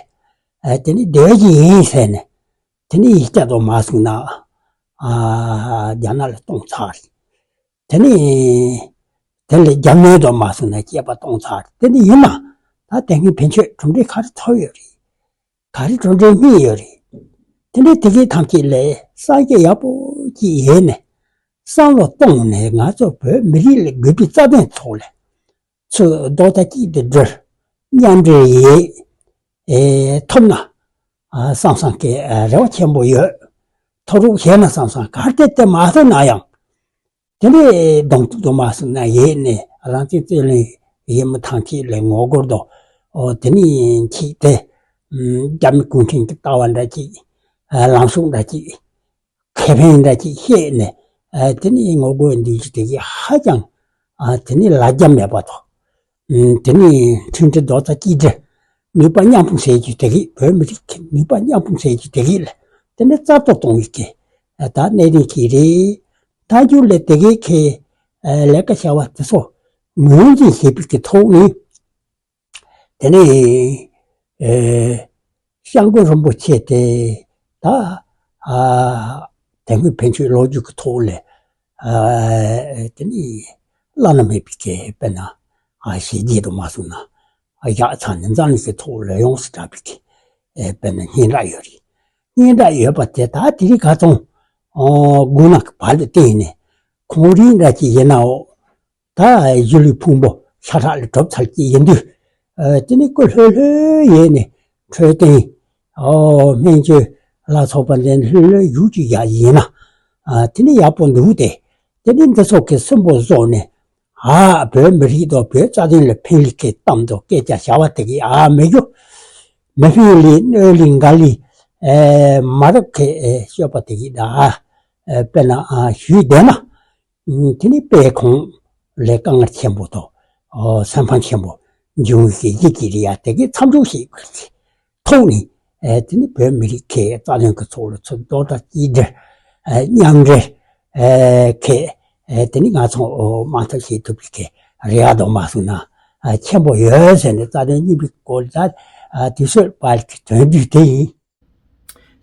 ཨ་དེ་ནི་བསྡད་ཀྱི་ཡིན་ཟེར་ནས་དེ་ནི་ཡིག་ཆ་དང་མ་སོང་ན་ཨ་རྒྱ་ནག་ལ་གཏོང་ཚར་རེད། དེ་ནི་དེ་ལས་རྒྱ་མིའི་དང་མ་སོང་ན་སྐྱེས་པ་གཏོང་ཚར་རེད། དེ་ནི་ཡིན་ན་ད་དེ་སྔའི་ཕན་ཆད་གྲུབ་འབྲས་ག་རེ་ཐོབ་ཡོད་རེད། ག་རེ་གྲུབ་འབྲས་རྙེད་ཡོད་རེད། དེ་ནི་དེ་གའི་ཐམས་ཅད་ལས་བསམ་སྐྱེ་ཡག་པོ་ཅིག་ཡིན་ནས་བསམ་བློ་གཏོང་ནས་ང་ཚོ་བོད་མི་རིགས་ལ་དགོས་པའི་རྩ་དོན་ཐོག་ལ་ཚུར་རྡོག་རྩ་གཅིག་ཏུ་སྒྲིལ། མཉམ་འབྲེལ་ཡེད། ཨེ་ཐུབ་ན་ཨ་བསམ་བསམ་སྐྱེ་ཨ་རེ་བ་ཆེན་པོ་ཡོད། ཐུབ་རོགས་བྱས་ན་བསམ་བསམ་གར་དེ་དེ་མ་ཐུབ་ན་ཡང་དེ་ནས་གདོང་ཐུག་ཏུ་མ་སོང་ན་ཡེད་ནས་རང་བཙན་རྩོད་ལེན་ཡེད་མི་ཐང་ཐིག་ལས་ངོ་རྒོལ་དང་ཨོ་དེ་ནས་འཁྱིག་སྟེ་རྒྱ་མི་གུང་ཁྲན་གྱི་ལྟ་བ་འདྲ་ཅིག་ལངས་ཕྱོགས་འདྲ་ཅིག་ཁེ་ཕན་འདྲ་ཅིག་བཤད་ནས་ཨ་དེ་ནས་ངོ་རྒོལ་འདུས་ཀྱི་དེ་གི་ཧ་ཅང་ཨ་དེ་ནས་ལ་རྒྱ་མེད་པ་དང་། དེ་ནས་མཐུན་སྒྲིལ་རྡོག་རྩ་གཅིག་སྒྲིལ། ནུས་པ་མཉམ་སྤུངས་ཟེར་རྒྱུ་དེ་གིས་བོད་མི་རིགས་ཀྱི་ནུས་པ་མཉམ་སྤུངས་ཟེར་རྒྱུ་དེ་གིས་ལ་དེ་ནས་རྩ་གཏོར་གཏོང་བའི་གི་ད་གནད་དོན་གཅིག་རེད། མཐའ་མཇུག་ལ་དེ་གའི་གི་ལས་ཀ་བྱ་བ་དེ་ཚོ་ངོས་འཛིན་བྱེད་པའི་གི་ཐོག་ནས་དེ་ནས་སྐྱབས་མགོན་རིན་པོ་ཆེ་དེ་ད་དེ་སྔོན་ཕན་ཆད་ལོ་རྒྱུས་ཀྱི་ཐོག་ལ་དེ་ནས་བླ་ན་མེད་པའི་གི་དཔེར་ན། ཨ་ཞེ་བརྗེད་དུ་མ་སོང་ན། ཨ་བཞག་ཚར་ནས་འཛམ་གླིང་གི་ཐོག་ལ་ཡོངས་སུ་གྲགས་པའི་གི་ཨེ་དཔེར་ན་སྙན་གྲགས་ཡོད་རེད། སྙན་གྲགས་ཡོད་པ་དེ་ད་དེ་རིང་ཁ་སང་ཨོ་དགུང་ན་གི་བར་དུ་བརྟེན་ནས་ཁོང་རིགས་འདྲ་ཅིག་ཡིན་ནའོ། ད་གཞིས་ལུས་ཕུང་པོ་ཤ་ཁྲག་ལས་གྲུབ་ཚར་གྱི་ཡིན་དུས། ཨ་དེ་ནི་སྐུ་ལྷོད་ལྷོད་ཡས་ནས་འཕྲོད་བསྟེན། ཨོ་སྨན་བཅོས་ལ་སོགས་པ་འདི་ལྷོད་ལྷོད་ཡུག་ཅིག་ཡག་ཡིན་ན། ཨ་དེ་ནི་ཡག་པོ་འདུག་སྟེ། དེ་ནི་འདི་ཚོ་གི་སུན་པོ་བཟོ་ནས། ཨ་བོད་མི་རིགས་དང་བོད་རྩ་དོན་ལ་ཕན་ལི་ཁའི་གཏམ་དང་སྐད་ཆ་བྱ་བ་དེ་གི་ཨ་མི་རྒྱུ། མི་ཕན་ལི་གནོད་ལི་འགའ་ལི། ཨེ་མ་རབས་ཁའི་ཨེ་སྤྱོད་པ་དེ་གི་ད་ཨ་དཔེར་ན་ཨ་ཞུས་བསྡད་ན། དེ་ནི་དཔེ་ཁོང་ལས་དཀའ་ངལ་ཆེན་པོ་དང་། ཨོ་སེམས་ཕམ་ཆེན་པོ་འབྱུང་བའི་གི་གཞི་གཅིག་རེད་ཡ། དེ་གའི་མཚམས་འཇོག་བྱེད་དགོས་ཀྱི་ཐོག་ནས། ཨེ་དེ་ནི་བོད་མི་རིགས་ཁའི་རྩ་དོན་གྱི་ཚོགས་ལ་ཚུར་རྡོག་རྩ་གཅིག་སྒྲིལ། ཨེ་མཉམ་འབྲེལ། ཨེ་ཁའི་ཨེ་དེ་ནི་ང་ཚོ་ཨོ་མ་མཐའ་བྱེད་ཐུབ་པའི་གི་རེ་བ་དང་མ་སོང་ན་ཨ་ཆེན་པོ་ཡོད་ཟེར་ནས། རྩ་དོན་གཉིས་པའི་སྐོར་ལ་ཨ་དུས་ཚོད་པར་གྱི་དོན་བསྡུས་དེ་ཡིན།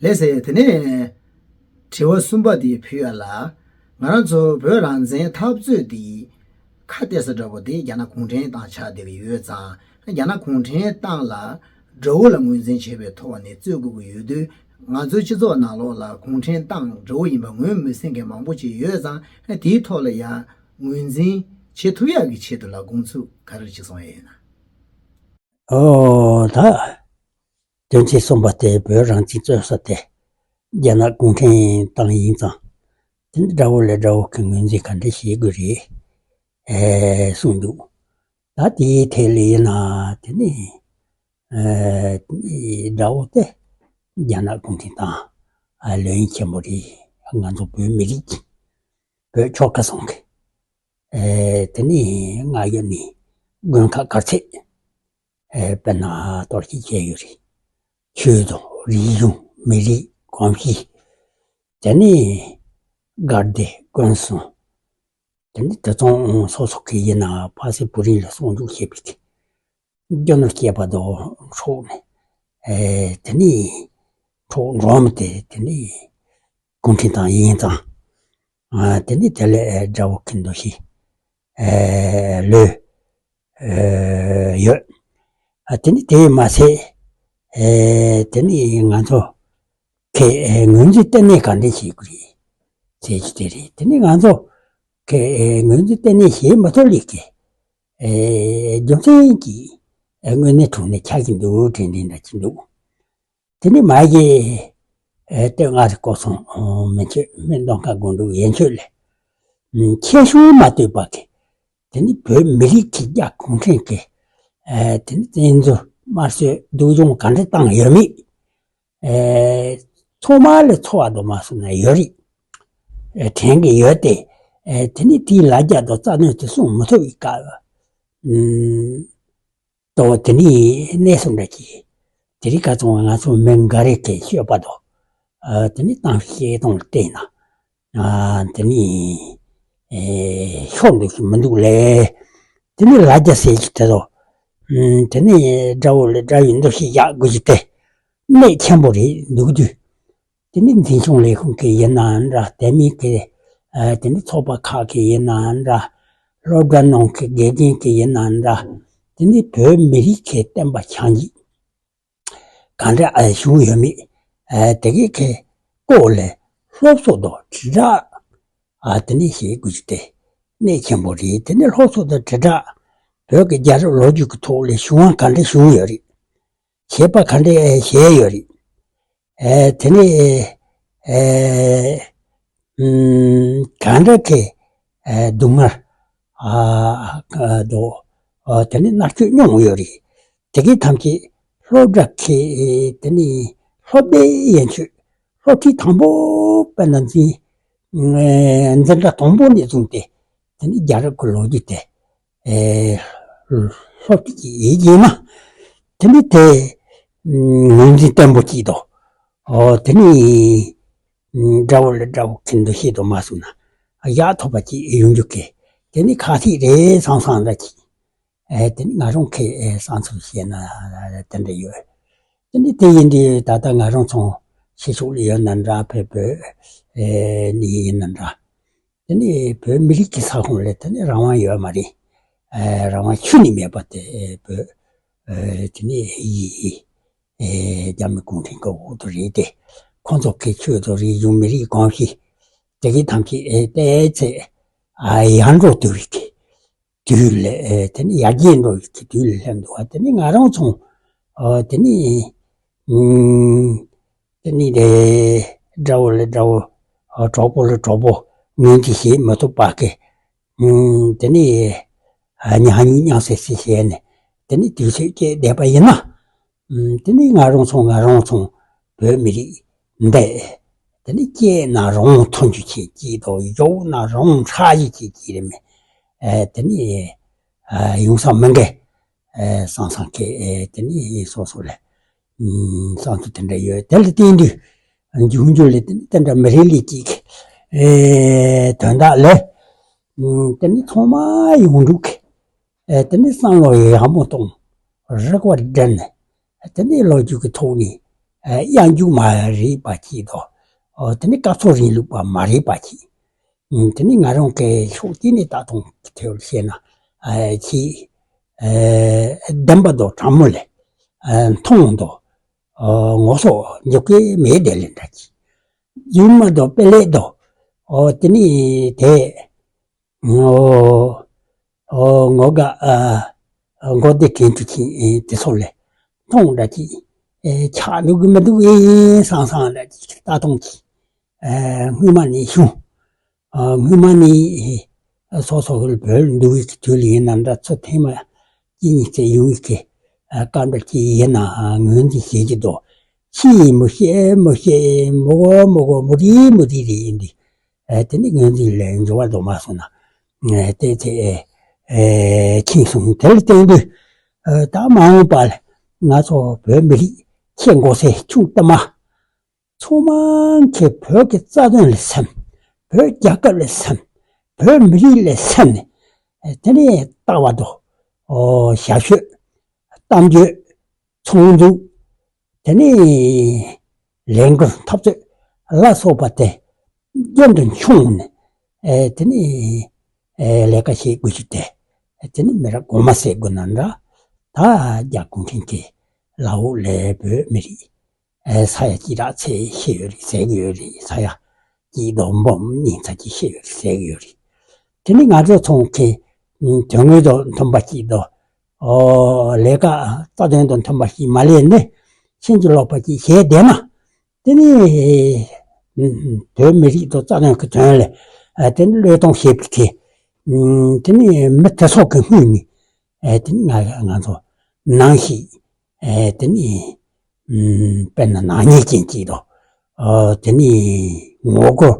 ལགས་སེ། དེ་ནས་དྲི་བ་གསུམ་པ་དེ་ཕུལ་ཡ་ལ། ང་རང་ཚོ་བོད་རང་བཙན་འཐབ་རྩོད་དེ་ཁ་གཏད་ས་འདྲ་པོ་དེ་རྒྱ་ནག་གུང་ཁྲན་ཏང་ཆགས་བསྡད་ཀྱི་ཡོད་ཙང་། རྒྱ་ནག་གུང་ཁྲན་ཏང་ལ་དགྲ་བོ་ལ་ངོས་འཛིན་བྱེད་པའི་ཐོག་ནས་རྩོད་དགོས་ཀྱི་ཡོད་དུས། ང་ཚོའི་སྤྱི་ཚོགས་ནང་ལོགས་ལ་གུང་ཁྲན་ཏང་དགྲ་བོ་ཡིན་པ་ངོས་མི་ཟིན་མཁན་མང་པོ་ཅིག་ཡོད་ཙང་། དེའི་ཐོག་ལ་ཡང་ངོས་འཛིན་བྱེད་ཐུབ་ཡག་གི་ཆེད་དུ་ལ་དགོངས་ཚུལ་ག་རེ་ཅིག་གསུང་ཡ་ཡིན་ན། ཨོ་ད། དོན་ཚན་གསུམ་པ་དེ་བོད་རང་བཙན་རྩོད་ས་དེ་རྒྱ་ནག་གུང་ཁྲན་ཏང་ཡིན་ཙང་། དེ་ནི་དགྲ་བོ་ལས་དགྲ་བོ་གི་ངོས་འཛིན་ག་འདྲ་བྱེད་དགོས་རེད། ཨེ་གསུངས་འདུག་ད་དེའི་ཐད་ལ་ཡིན་ན་དེ་ནི་ཨེ་དགྲ་བོ་དེ་རྒྱ་ནག་གུང་ཁྲན་ཏང་ཨ་ལོས་ཡིན་ཆེན་པོ་རེད། ང་ཚོ་བོད་མི་རིགས་ཀྱི་བོད་ཆོལ་ཁ་གསུམ་གི་ཨེ་དེ་ནི་སྔ་ཡོད་ནས་དགོན་ཁག་གར་ཚད། ཨེ་དཔེར་ན་གཏོར་བཤིག་བྱས་ཡོད་རེད། ཆོས་དང་རིག་གཞུང་མི་རིགས་གོམས་གཤིས། དེ་ནས་དགའ་བདེ་དགོན་གསུམ། དེ་ནས་དེ་ཚོ་སོ་སོ་གི་ཡིན་ན་ཕ་སི་བུ་རིང་ལ་སྲུང་སྐྱོབ་བྱེད་པའི་གི་རྒྱུ་ནོར་སྐྱེས་པ་དང་འཕྲོག་ནས། ཨེ་དེ་ནས་འཕྲོག་འགྲོ་མི་དེ་དེ་ནས་གུང་ཁྲན་ཏང་ཡིན་ཙང་། ཨ་དེ་ནས་དེ་ལས་དགྲ་བོ་གི་འདུ་ཤེས་ཨེ་ལོས་ཨེ་ཡོད། ཨ་དེ་ནི་དེས་མ་ཟད། ཨེ་དེ་ནི་ང་ཚོ་གི་ཨེ་ངོས་འཛིན་ལྟེ་གནས་ག་འདྲ་བྱེད་དགོས་རེད་ཟེར་གྱི་དེ་རེད། དེ་ནི་ང་ཚོ་གི་ཨེ་ངོས་འཛིན་ལྟེ་གནས་བྱེད་མ་ཐུབ་ལེ་གི་ཨེ་རྒྱུ་མཚན་གྱིས་ཨེ་དངོས་གནས་དྲང་གནས་ཆགས་ཀྱི་འདུག་དྲན་དྲན་འདྲ་ཅིག་འདུག་དེ་ནི་མ་གཞི་ཨེ་སྟོད་མངའ་རིས་སྐོར་སྲུང་མི་ཆོས་སྨན་གཏོང་ཁང་སྒོ་འགྲོ་ཡན་ཆོད་ལས་ཁྱད་གཞུང་མ་ལྟོས་པ་གི་དེ་ནི་བོད་མི་རིགས་ཀྱི་རྒྱ་གུང་ཁྲན་གྱི་ཨེ་དེ་ནི་བཙན་འཛུལ་དམར་གསོད་སྡུག་སྦྱོང་ག་འདྲ་བཏང་ཡོད་མེད། ཨེ་ཚང་མ་ལས་ཚོར་བ་དུ་མ་སོང་ན་ཡོད་རེད། ཨེ་དྲན་གྱི་ཡོད་དེ། ཨེ་དེ་ནི་དེའི་ལ་རྒྱ་དང་རྩ་དོན་དེ་སྲུང་མི་ཐུབ་པའི་སྐབས། ཨུམ། དང་དེ་ནི་གནས་སུ་འདྲ་གྱིས། དེ་རིང་ཁ་སང་ང་ཚོ་མི་འགའ་རེ་གིས་ཤོད་པ་དང་། ཨ་དེ་ནི་གཏམ་བཤད་སྟངས་ལ་བལྟས་ན། ཨ་དེ་ནི་ཨེ་ཤོར་འདུག་ཤི་མི་འདུག་ལས། དེ་ནི་ལ་རྒྱ་ཟེར་གྱི་དེ་ཚོ། ཨུམ་དེ་ནི་དགྲ་བོ་ལས་དགྲ་བོའི་འདུ་ཤེས་བཞག་དགོས་ཀྱི་དེ་གནད་ཆེན་པོ་རེད་འདུག་དུས། དེ་ནི་འཛིན་སྐྱོང་ལས་ཁུངས་ཀྱི་ཡིན་ནའང་འདྲ། དེ་མིན་གྱི་ཨ་དེ་ནི་ཚོགས་པ་ཁག་གི་ཡིན་ནའང་འདྲ། སློབ་གྲྭ་ནང་གི་དགེ་རྒན་གྱི་ཡིན་ནའང་འདྲ། དེ་ནི་བོད་མི་རིགས་ཀྱི་བསྟན་པ་བྱང་ཆུབ་གང་འདྲ་ཨ་བྱུང་ཡོད་མེད། ཨ་དེ་གའི་གི་སྐོར་ལས་སློབ་གསོ་དང་དྲིལ་བསྒྲགས་ཨ་དེ་ནི་བྱེད་དགོས་རྒྱུ་དེ་གནད་ཆེན་པོ་རེད། དེ་ནི་སློབ་གསོ་དང་དྲིལ་བསྒྲགས་བོད་ཀྱི་རྒྱལ་རབས་ལོ་རྒྱུས་ཀྱི་ཐོག་ལས་བྱུང་བ་ག་འདྲ་བྱུང་ཡོད་རེད། བྱས་པ་ག་འདྲ་བྱས་ཡོད་རེད། ཨེ་དེ་ནས་ཨེ་ཨུམ་གང་འདྲ་གི་ཨེ་སྡུག་བསྔལ་ཨ་དོ་ཨ་དེ་ནས་མནར་གཅོད་མྱོང་ཡོད་རེད། དེ་གའི་ཐམས་ཅད་སློབ་གྲྭ་གི་དེ་ནས་སློབ་དེབ་ཡན་ཆོད་སློབ་ཁྲིད་དང་པོ་དཔེར་ན་འཛིན་ཨེ་འཛིན་གྲྭ་དང་པོ་ནས་བཟུང་སྟེ་དེ་ནས་རྒྱལ་རབས་ཀྱི་ལོ་རྒྱུས་དེ། ཨེ་སློབ་ཁྲིད་ཀྱི་ཡིག་ཡིན་ན། དེ་ནི་དེ་ངོས་འཛིན་བརྟན་པོ་གཅིག་དང་། ཨོ་དེ་ནི་དགྲ་བོ་ལས་དགྲ་བོ་གི་འདུ་ཤེས་དུ་མ་སོང་ན་ཡག་ཐོག་པ་གཅིག་ཡོང་རྒྱུ་གི་དེ་ནི་ཁ་ཐིག་རེད་བསམ་བསམ་འདྲ་གཅིག་ཨེ་དེ་ནི་ང་རང་གི་ཨེ་བསམ་ཚུལ་བཤད་ན་དེ་འདྲ་ཡོད། དེ་ནི་དེ་ཡིན་དུས་ད་ལྟ་ང་རང་ཚོ་ཕྱི་ཕྱོགས་ལ་ཡོད་ན་འདྲ། བོད་བོད་ཨེ་ནི་ཡིན་ན་འདྲ། དེ་ནི་བོད་མི་རིགས་ཀྱི་ས་ཁོངས་ལ་དེ་ནི་རང་དབང་ཡོད་མ་རེད། ཨ་རང་དབང་ཁྱོན་ནས་མེད་པ་དེ་བོད་ཨ་དེ་ནས་ཡིན། ཨེ་རྒྱ་མི་གུང་ཁྲན་གྱི་འོག་ཏུ་རེད་དེ། ཁོང་ཚོ་གི་ཆོས་དང་རིག་གཞུང་མི་རིགས་གོམས་གཤིས་དེ་གའི་ཐམས་ཅད་ཨེ་བལྟས་ཚེ་ཨ་ཡར་འགྲོ་དུས་ཀྱི་དུས་ལ་ཨེ་དེ་ནི་ཡར་རྒྱས་འགྲོ་ཡི་གི་དུས་ལ་སླེབས་འདུག་བ། དེ་ནི་ང་རང་ཚོ་ཨ་དེ་ནི་ཨུམ་དེ་ནི་དེ་དགྲ་བོ་ལ་དགྲ་བོ་ཨ་གྲོགས་པོ་ལ་གྲོགས་པོ་ངན་གྱིས་བྱེད་མི་ཐུབ་པ་གི་ཨུམ་དེ་ནི་ཨ་མྱ་ངན་མྱངས་སེ་སེ་བྱས་ནས་དེ་ནི་དུས་ཚོད་སྐྱེལ་བསྡད་པ་ཡིན་ན། ཨུམ་དེ་ནི་ང་རང་ཚོ་ང་རང་ཚོ་བོད་མི་རིགས་འདི་དེ་ནི་སྐྱེས་ན་རང་མཐུན་འཇུག་བྱེད་ཀྱི་དང་ཡོད་ན་རང་ཧྲ་ཡི་བྱེད་ཀྱི་རེད་མེད། ཨ་དེ་ནི་ཨ་ཡོང་ས་མི་འགལ། ཨ་སང་སང་གི་ཨ་དེ་ནི་སོ་སོ་ལ་ཨུམ་བསམ་ཚུལ་དེ་འདྲ་ཡོད། དེ་ལ་བརྟེན་དུས་འབྱུང་འགྱུར་ལ་དེ་ནི་དེ་འདྲ་མི་རིགས་ལས་ཀྱི་ཨ་དོན་དག་ལས་ཨུམ་དེ་ནི་ཚང་མ་ཡོངས་གྲུབ་ཀྱི་ཨ་དེ་ནི་བསམ་བློ་ཡག་མོ་གཏོང་། རིག་པ་བསྒྲིམས་ནས་དེ་ནི་ལོ་རྒྱུས་ཀྱི་ཐོག་ནས་ཨ་གཡང་རྒྱུག་མ་རེད་པ་གཅིག་དང་། ཨོ་དེ་ནི་སྐབས་འཚོལ་རིང་ལུགས་པ་མ་རེད་པ་གཅིག་ཨུམ་དེ་ནི་ང་རང་གི་ཕྱོགས་གཅིག་ནས་ལྟ་སྟངས་ཀྱི་ཐོག་ལ་བཤད་ན་ཨ་ཆེས་ཨ་བདེན་པ་དང་དྲང་མོ་ལས་ཨ་མཐོང་དང་ཨ་ངོ་སོ་འཇོག་གི་མེད་དེ་ལས་འདྲ་གི་རྒྱུ་མ་དང་དཔེ་ལེགས་དང་ཨོ་དེ་ནི་དེ་ཨོ་ཨོ་ངོ་དགའ་ཨ་མགོ་བདེ་དྲན་དུ་ཕྱིན་དེ་ཚོ་ལས་མཐོང་འདྲ་གི་ཨེ་ཆགས་འདུག་གི་མི་འདུག་ཨེ་སང་སང་འདྲ་གི་ལྟ་སྟངས་ཀྱི་ཨ་སྔོན་མ་ནས་བྱུང་། ཨ་སྔོན་མ་ནས་ཨ་སོ་སོ་གི་བོད་འདུག་གི་དུས་ལ་ཡིན་ན་འདྲ་ཚུར་ཐེངས་མ་གཅིག་གཉིས་ཙམ་ཡོང་གི་ཨ་སྐབས་འདྲ་གཅིག་ཡིན་ན་ཨ་ངོས་འཛིན་བྱེད་ཀྱི་འདུག་ཕྱི་ཡིན་མི་ཤེས་མི་ཤེས་མི་གོ་མི་གོ་མི་རིག་མི་རིག་རེད་ཡིན་དུས་ཨ་དེ་ནི་ངོས་འཛིན་ལས་འགྱུར་བ་འགྲོ་མ་སོང་ན་ཨ་དེ་ཚེ་ཨ་ཁྱིམ་སོང་དེ་ལ་བརྟེན་དུས་ཨ་ད་མ་འོངས་པ་ལ་ང་ཚོ་བོད་མི་རིགས་ཁྱེད་མགོ་སེ་ཁྱུང་གཏམ་མ། ཚང་མ་གིས་བོད་ཀྱི་རྩ་དོན་ལ་སེམས། བོད་རྒྱལ་ཁབ་ལ་སེམས། བོད་མི་རིགས་ལ་སེམས་ནས་དེ་ནས་ལྟ་བ་དང་ཞབས་ཞུ་གཏམ་བརྗོད་ཚོགས་འདུ་དེ་ནས་ལས་འགུལ་འཐབ་རྩོད་ལ་སོགས་པ་དེ་རྒྱུན་དུ་འཁྱོངས་ནས་དེ་ནས་ལས་ཀ་བྱེད་དགོས་རྒྱུ་དེ་དེ་ནས་མི་རབས་གོང་མ་ཟེར་དགོས་ན་འདྲ། ད་རྒྱ་གུང་ཁྲན་གྱི་ལ་འོག་ལས་བོད་མི་རིགས། ཨེ་ས་ཡ་གཅིག་རག་ཚད་ཤེས་ཡོད་རེད་ཟེར་གི་ཡོད་རེད། ས་ཡ་གཅིག་དང་འབུམ་གཉིས་ཚ་གཅིག་ཤེས་ཡོད་རེད་ཟེར་གི་ཡོད་རེད། དེ་ནི་ང་ཚོ་ཚོང་གི་དོན་དངོས་དང་མཐུན་པ་གཅིག་དང་ཨོ་ལས་ཀ་རྩ་དོན་དང་མཐུན་པ་ཞིག་མ་ལས་ནི་ཕྱིན་ཅི་ལོག་པ་གཅིག་བྱས་བསྡད་ན་དེ་ནི་བོད་མི་རིགས་དང་རྩ་དོན་གྱི་དོན་ལ་ཨ་དེ་ནི་བློས་གཏོང་བྱེད་པའི་གི་དེ་ནི་མི་དེ་ཚོ་གི་སྔུན་ནས་ཨེ་དེ་ནི་ང་ང་ཚོ་ནང་ཞིག་ཨེ་དེ་ནི་ཨུམ་དཔེར་ན་ནག་ཉེས་ཅན་གཅིག་དང་ཨོ་དེ་ནི་ངོ་རྒོལ་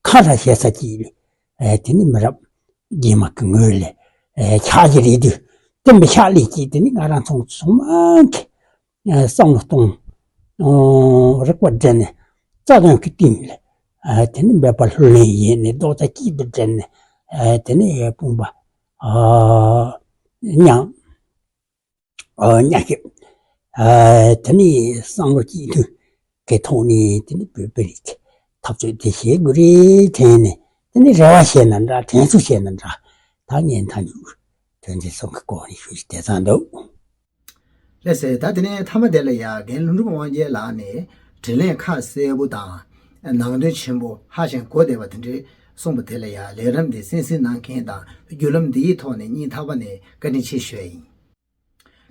ཁ་ར་བྱེད་ས་གཅིག་ཨེ་དེ་ནི་མི་རབས་རྗེས་མ་གི་ངོས་ལ་ཨེ་ཆགས་ཀྱི་རེད་དུས་དེ་མི་ཆགས་ལས་ཀྱིས་དེ་ནི་ང་རང་ཚོ་ཚང་མ་གི་ཨེ་བསམ་བློ་གཏོང་ཨོ་རིག་པ་བསྒྲིམས་ནས་རྩ་དོན་གྱི་སྟེང་ལ་ཨེ་དེ་ནི་འབད་པ་ལྷུར་ལེན་ཡེད་ནས་རྡོག་རྩ་གཅིག་ཏུ་བསྒྲིལ་ནས་ཨེ་དེ་ནི་ཨེ་དཔུང་པ་ཨ་མཉམ། ཨ་མཉམ་ཞིབ། ཨ་དེ་ནི་བསམ་བློ་གཅིག་མཐུན་གྱི་ཐོག་ནས་དེ་ནི་བོད་པའི་རིགས་འཐབ་རྩོད་དེ་བྱེད་དགོས་རེད་དྲན་ནས་དེ་ནི་རེ་བ་བྱས་ན་འདྲ་དྲན་གསོ་བྱས་ན་འདྲ་ད་ངས་མཐའ་མཇུག་དོན་ཚན་གསུམ་གྱི་སྐོར་ནས་ཞུ་རྒྱུ་དེ་ཙམ་འདུག་ལགས་སེ། ད་དེ་ནས་མཐའ་མ་དེ་ལ་ཡ་རྒན་ལྷུན་གྲུབ་དབང་རྒྱལ་ལགས་ནས་དྲིས་ལན་ཁ་གསལ་པོ་དང་ནང་དོན་ཆེན་པོ་ཧ་ཅང་གོ་བདེ་བ་དེ་འདྲས་གསུངས་པ་དེ་ལ་ཡ་ལས་རིམ་འདི་གསན་གཟིགས་གནང་མཁན་དང་བརྒྱུད་ལམ་འདིའི་ཐོག་ནས་སྙིང་ཐག་པ་ནས་བཀའ་དྲིན་ཆེ་ཞུ་ཡ་ཡིན།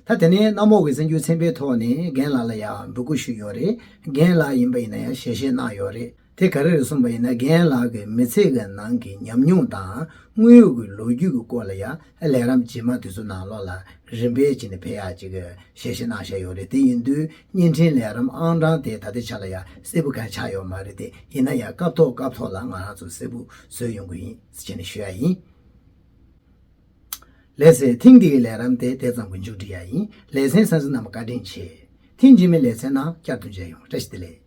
ད་དེ་ནས་གནམ་འོག་གི་གསར་འགྱུར་ཚན་པའི་ཐོག་ནས་རྒན་ལགས་ལ་ཡང་འབོད་སྐུལ་ཞུས་ཡོད་རེད། རྒན་ལགས་ཡིན་པ་ཡིན་ན་ཡང་ཞལ་བཞེས་གནང་ཡོད་རེད། དེ་ག་རེ་རེད་གསུངས་པ་ཡིན་ན་རྒན་ལགས་ཀྱི་མི་ཚེ་གི་ནང་གི་ཉམས་མྱོང་དང་དངོས་ཡོད་ཀྱི་ལོ་རྒྱུས་ཀྱི་སྐོར་ལ་ཡང་ལས་རིམ་རྗེས་མ་དེ་ཚོ་ནང་ལོགས་ལ་རིམ་པས་བྱས་ནས་ཕེབས་ཡག་ཅིག་གི་ཞལ་བཞེས་གནང་བཞག་ཡོད་རེད། དེ་ཡིན་དུས་བརྙན་འཕྲིན་ལས་རིམ་ཨང་གྲངས་དེ་ད་ལྟའི་ཆ་ལ་ཡང་གསལ་པོ་གང་ཆགས་ཡོད་མ་རེད་དེ། ཡིན་ན་ཡང་སྐབས་ཐོག་སྐབས་ཐོག་ལ་ང་རང་ཚོ་གསལ་པོ་བཟོས་ཡོང་གི་ཡིན་ཟེར་བྱས་ནས་ཞུ་ཡ་ཡིན། ལགས་སེ། ཐེངས་འདིའི་ལས་རིམ་དེ་དེ་ཙམ་གྱིས་མཇུག་སྒྲིལ་ཡ་ཡིན། ལེ་ཚན་གསན་གཟིགས་གནང་བར་བཀའ་དྲིན་ཆེ། ཐེངས་རྗེས་མའི་ལེ་ཚན་ནང་བསྐྱར་དུ་མཇལ་ཡོང་། བཀྲ་ཤིས་བདེ་ལེགས།